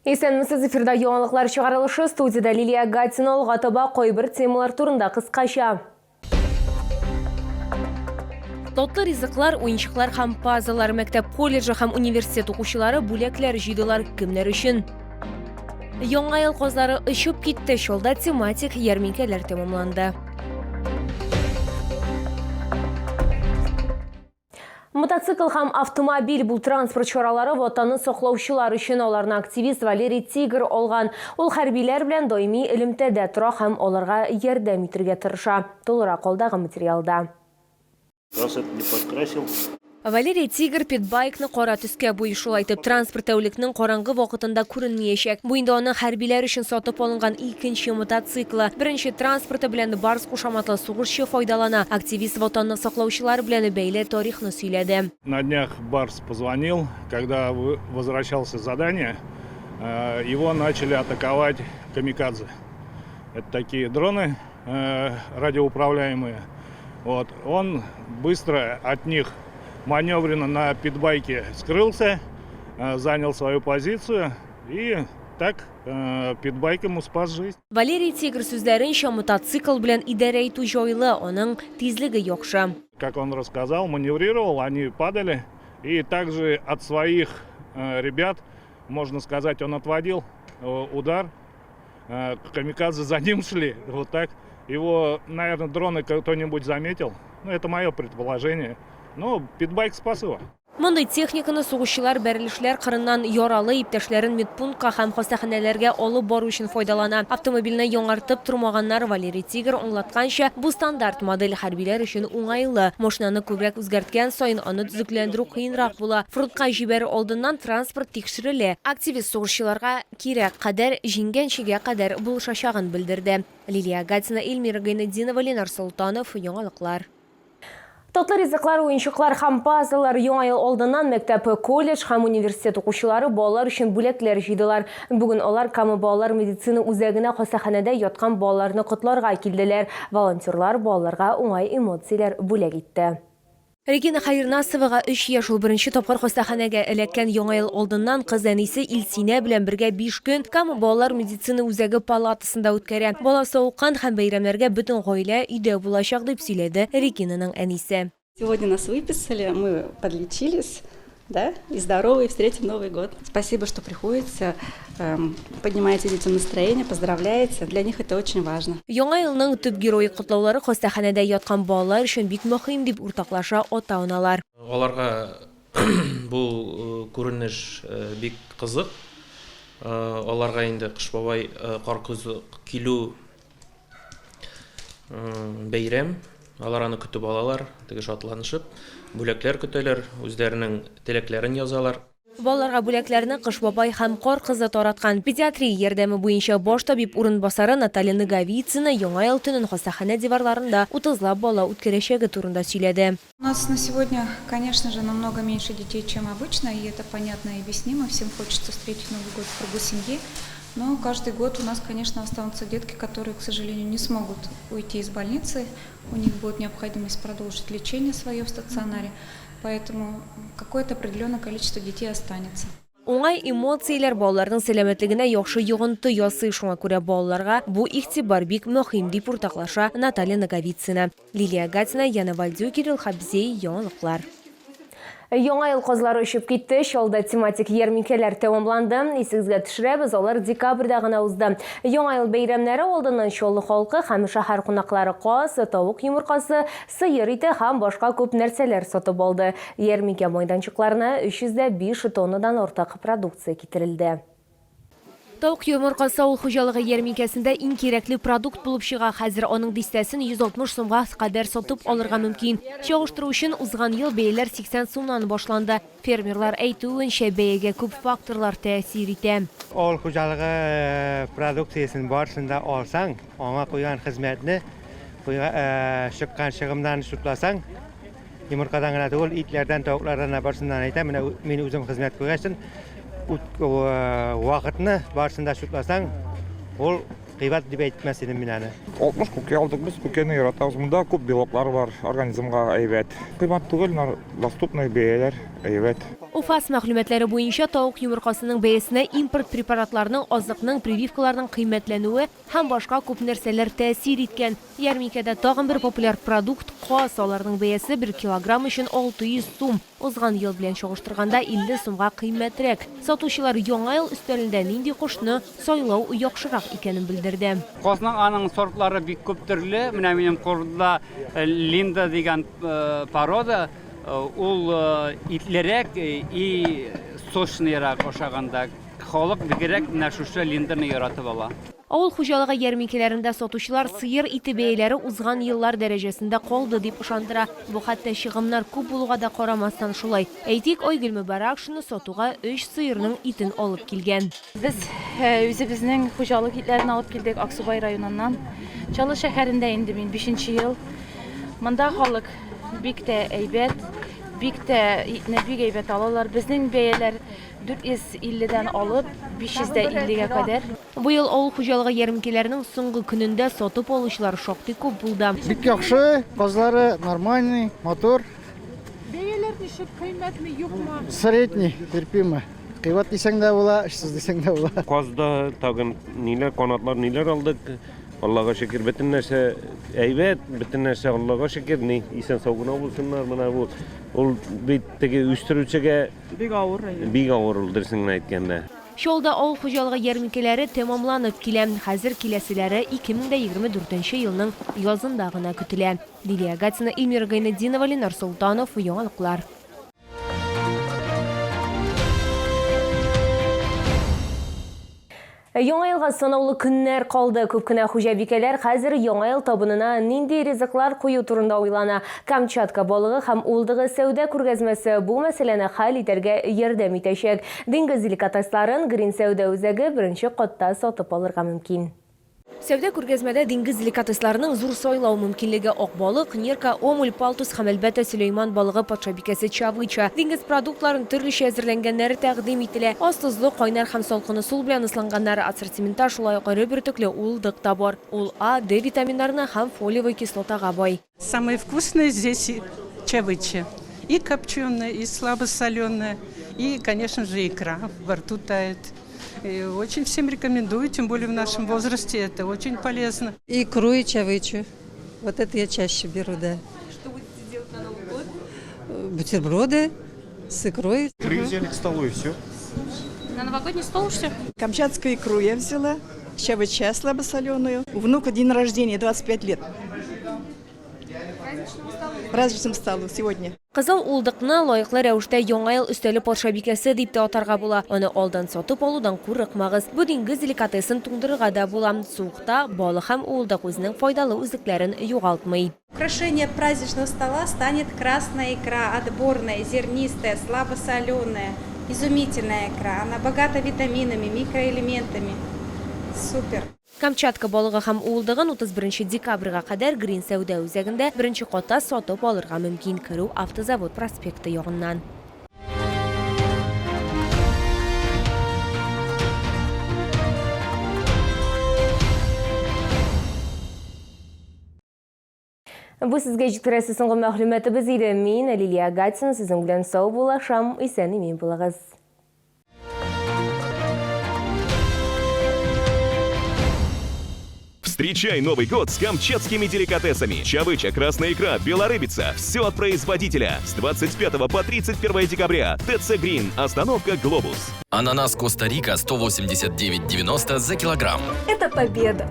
Исәнмесез, эфирда яңалыклар чыгарылышы, студиядә Лилия Гатина. Алга таба кайбер темалар турында кыскача. Татлы ризыклар, уенчыклар һәм пазлар, мәктәп, колледжы һәм университет укучылары бүләкләр җыйдылар. Кемнәр өчен? Яңа ел казлары очып китте, Чалда тематик ярминкәләр тәмамланды. Мотоцикл һәм автомобиль бу транспорт чаралары ватанны саклаучылар өчен, аларны активист Валерий Тигр алган. Ул хәрбиләр белән даими элемтәдә тора һәм аларга ярдәм итергә тырыша. Тулырак алдагы материалда. Раз это не подкрасил. Валерий Тигр питбайкны кара төскә буй. Шулай итеп, транспорт тәүлекнең караңгы вакытында күренмиячәк. Бу инде аның хәрбиләр өчен сатып алынган икенче мотоциклы. Беренче транспорты белән Барс кушаматлы сугышчы файдалана. Активист Ватанны саклаучылар белән бәйле тарихны сөйләде. На днях Барс позвонил, когда возвращался с задания, его начали атаковать камикадзе. Это такие дроны радиоуправляемые. Вот. Он быстро от них маневренно на питбайке скрылся, занял свою позицию и так питбайк ему спас жизнь. Валерий Тигр сүзләренчә, мотоцикл белән идарә итү җайлы, аның тизлеге яхшы. Как он рассказал, маневрировал, они падали. И также от своих ребят, можно сказать, он отводил удар. Камикадзе за ним шли, вот так. Его, наверное, дроны кто-нибудь заметил. Ну, это мое предположение. Но питбайк спас его. Мондый техниканы сугышчылар бәрелешләр кырыннан яралы иптәшләрен медпунктка һәм хастаханәләргә алып бару өчен файдалана. Автомобильне яңартып тормаганнар, Валерий Тигр аңлатканча, бу стандарт модель хәрбиләр өчен уңайлы. Машинаны күбрәк үзгәрткән саен аны төзекләндерү кыенрак була. Фронтка җибәрер алдыннан транспорт тикшерелә. Активист сугышчыларга кирәк кадәр, җиңгәнчегә кадәр булышачагын белдерде. Лилия Гатина, Эльмира Гайнетдинова, Ленар Солтанов, Яңалыклар. Татлы ризыклар, уенчыклар һәм пазллар. Яңа ел алдыннан мәктәп, колледж һәм университет укучылары балалар өчен бүләкләр җыйдылар. Бүген алар Кама балалар медицина үзәгенә хастаханәдә яткан балаларны котларга килделәр. Волонтерлар балаларга уңай эмоцияләр бүләк итте. Регина Хәернасовага өч яшь, ул беренче тапкыр хастаханәгә эләккән. Яңа ел алдыннан кыз әнисе Илсинә белән бергә биш көн Кама балалар медицина үзәге палатасында үткәрә. Бала савыккан һәм бәйрәмнәргә бөтен гаилә өйдә булачак, дип сөйләде Регинаның әнисе. Сегодня нас выписали, мы подлечились, да, и здоровые встретим Новый год. Спасибо, что приходите, поднимаете детям настроение, поздравляете. Для них это очень важно. Яңа елның төп герое котлаулары хастаханәдә яткан балалар өчен бик мөһим, дип уртаклаша ата-аналар. Аларга бу күренеш бик кызык. Аларга инде Кыш бабай, Кар кызы килү бәйрәм. Алар аны көтеп алалар, теге шатланышып, бүләкләр көтәләр, үзләренең теләкләрен язалар. Балаларга бүләкләрне Кыш бабай һәм Кар кызы тараткан. Педиатрия ярдәме буенча баш табиб урынбасары Наталья Наговицына Яңа ел төнен хастаханә диварларында утызлап бала үткәрәчәге турында сөйләде. У нас на сегодня, конечно же, намного меньше детей, чем обычно, и это понятно и объяснимо. Всем хочется встретить Новый год в кругу семьи. Но каждый год у нас, конечно, останутся детки, которые, к сожалению, не смогут уйти из больницы. У них будет необходимость продолжить лечение свое в стационаре. Поэтому какое-то определенное количество детей останется. Уңай эмоцияләр балаларның сәламәтлегенә яхшы йогынты ясый, шуңа күрә балаларга бу игътибар бик мөһим, дип уртаклаша Наталья Наговицына. Лилия Гатина, Яна Вальдю, Кирилл Хабзей, Яңалыклар. Яңа ел казлары очып китте, Чаллыда тематик ярминкәләр тәмамланды. Исегезгә төшерәбез, алар декабрьдә гына узды. Яңа ел бәйрәмнәре алдыннан Чаллы халкы һәм шәһәр кунаклары каз, тавык йомыркасы, сыер ите һәм башка күп нәрсәләр сатып алды. Ярминкә майданчыкларына 305 тоннадан артык продукция китерелде. Тавык йомыркасы авыл хуҗалыгы ярминкәсендә иң кирәкле продукт булып чыга. Хәзер аның дистәсен 160 сумга кадәр сатып алырга мөмкин. Чагыштыру өчен, узган ел бәяләр 80 сумнан башланды. Фермерлар әйтүенчә, бәягә күп факторлар тәэсир итә. Авыл хуҗалыгы продукциясен барысын да алсаң, аңа куйган хезмәтне, чыккан чыгымнарны чутласаң, Йомыркадан гына түгел, итләрдән, тавыклардан да барсыннан әйтәм. Менә мин үзем хезмәт куйгачтын, вакытны барсын да шутласаң, ул кыйбат дип әйтмәс идем мин аны. 60 күкәй алдык без, күкәйне яратабыз. Монда күп белоклар бар, организмга әйбәт. Кыйбат түгел, доступный бәяләр. әйбәт. УФАС мәгълүматлары буенча, тавык йомыркасының бәясенә импорт препаратларның, азыкның, прививкаларның кыйммәтләнүе һәм башка күп нәрсәләр тәэсир иткән. Ярминкәдә тагын бер популяр продукт, каз. Аларның бәясе бер килограмм өчен 600 сум. Узган ел белән чагыштырганда 50 сумга кыйммәтрәк. Сатучылар Яңа ел өстәлендә нинди кошны сайлау яхшырак икәнен белдерде. Казның аның сортлары бик күп төрле. Менә минем кулымда Линда дигән порода. Ул итлерәк и сочныйрак ашаганда. Халык бигрәк менә шушы Линданы яратып ала. Авыл хуҗалыгы ярминкәләрендә сатучылар сыер ите бәяләре узган еллар дәрәҗәсендә калды дип ышандыра. Бу хәтта чыгымнар күп булуга да карамастан шулай. Әйтик, Айгөл Мөбарәкшина сатуга өч сыерның итен алып килгән. Без үзебезнең хуҗалык итләрен алып килдек Аксубай районыннан. Чаллы шәһәрендә инде мин бишенче ел. Монда халык бик тә әйбәт, бик тә итне бик әйбәт алалар. Безнең бәяләр 450 дән алып 550 гә кадәр. Быел авыл хуҗалыгы ярминкәләренең соңгы көнендә сатып алучылар шактый күп булды. Бик яхшы, казлары нормальный, матур. Бәяләр ничек, кыйммәтме, юкмы? Средний, терпимо. Кыйбат дисәң дә була, очсыз дисәң дә була. Каз да, тагын ниләр, канатлар ниләр алдык. Аллага шөкер, бөтен нәрсә әйбәт, бөтен нәрсә Аллага шөкер, ни, исән-сау гына булсыннар. Менә бу, ул бит теге үстерүчегә Бик авыр, әйе. Бик авыр ул, дөресен генә әйткәндә. Чаллыда авыл хуҗалыгы ярминкәләре тәмамланып килә. Хәзер киләселәре 2024 нче елның язында гына көтелә. Лилия Гатина, Эльмира Гайнетдинова, Ленар Солтанов, Яңалыклар. Яңа елга санаулы көннәр калды. Күп кенә хуҗабикәләр хәзер Яңа ел табынына нинди ризыклар кую турында уйлана. Камчатка балыгы һәм уылдыгы сәүдә күргәзмәсе бу мәсьәләне хәл итәргә ярдәм итәчәк. Диңгез деликатесларын Грин сәүдә үзәге беренче катта сатып алырга мөмкин. Сәүдә күргәзмәдә диңгез деликатесларының зур сайлау мөмкинлеге, ак балык, нерка, омуль, палтус һәм, әлбәттә, Сөләйман балыгы патшабикәсе чавыча. Диңгез продуктларын төрлечә әзерләнгәннәре тәкъдим ителә. Аз тозлы, кайнар һәм салкын ысул белән ысланганнары ассортиментта шулай ук эре бөртекле уылдык та бар. Ул А, Д витаминнарына һәм фолиевый кислотага бай. Самое вкусное здесь чавыча. И копченая, и слабосоленая, и, конечно же, икра во рту тает. И очень всем рекомендую, тем более в нашем возрасте это очень полезно. Икру и чавычу. Вот это я чаще беру, да. Что будете делать на Новый год? Бутерброды с икрой. Икры взяли к столу и все. На новогодний стол все? Камчатскую икру я взяла, чавыча слабосоленую. У внука день рождения, 25 лет. Праздничному столу сегодня. Кызыл уылдыкны лаеклы рәвештә Яңа ел өстәле патшабикәсе дип тә атарга була. Аны алдан сатып алудан курыкмагыз. Бу диңгез деликатесын туңдырырга да була. Суыкта балык һәм уылдык үзенең файдалы үзлекләрен югалтмый. Украшение праздничного стола станет красная икра, отборная, зернистая, слабосоленая, изумительная икра. Она богата витаминами, микроэлементами. Супер! Камчатка балыгы һәм уылдыгын 31 нче декабрьгә кадәр Грин сәүдә үзәгендә беренче катта сатып алырга мөмкин, керү Автозавод проспекты ягыннан. Бу сезгә җиткерәсе соңгы мәгълүматыбыз иде. Мин, Лилия Гатина, сезнең белән сау булашам. Исән-имин булыгыз. Встречай Новый год с камчатскими деликатесами. Чавыча, красная икра, белорыбица. Все от производителя. С 25 по 31 декабря. ТЦ Грин. Остановка Глобус. Ананас Коста-Рика 189,90 за килограмм. Это победа.